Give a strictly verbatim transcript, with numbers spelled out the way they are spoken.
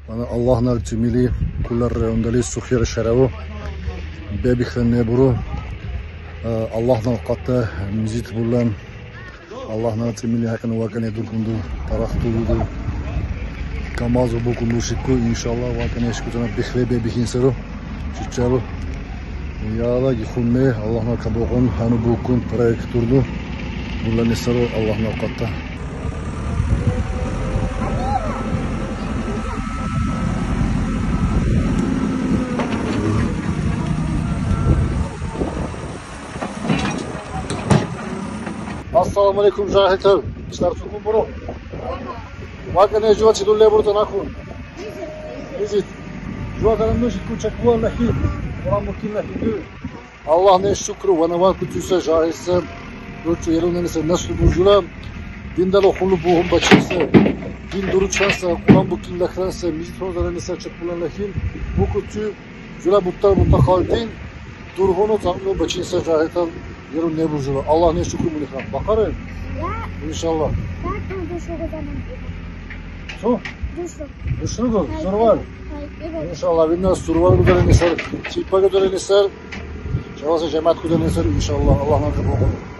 Вана Аллахнал цӀимили кулар райондали Сухир шераво. Бебихрен небуро. Э, Аллахнал къатта мизит булан. Аллахнал цӀимили гьакӀни вакӀане дуркунду, тарахтулуду. КамАЗ букун бушикку, иншаллагь, вакӀане шикутана бихве бебихин серо. Чичаро. Яла гихунме, Аллахнал кабокъун, гьану букун проект турду. Булани серо Аллахнал къатта. Ассаламу алейкум, жагьилтер. Иштар цукун буро. Вакъа не жува чи дулле буртан акун. Визит. Жува карамнуш ку чакуа лахи. Ва мукин лахи ду. Аллахне шукру, ванавар ку туса жагьилса. Ручу ерунениса наслу буржула. Диндало хулу бугум бачиса. Дин дуручаса, Къуран букин лахраса, мизит хонзарениса чакулан лахин. Буку ту Жура буттар бутта халкин, дургъуну цӀакьну бачинса жагьилтал ерун небужура. Аллахне шукру мунихан. Бакъаре? Я. Иншаллагь. Так, ну, душлугу заман. Су? Душлугу. Душлугу? Гьай, сурвал? Гьай, эбет. Иншаллагь, винна сурвал гударени сар, чипа гударени сар. Чаваса жамаат гударени сар, иншаллагь. Аллахна кабул къылсын.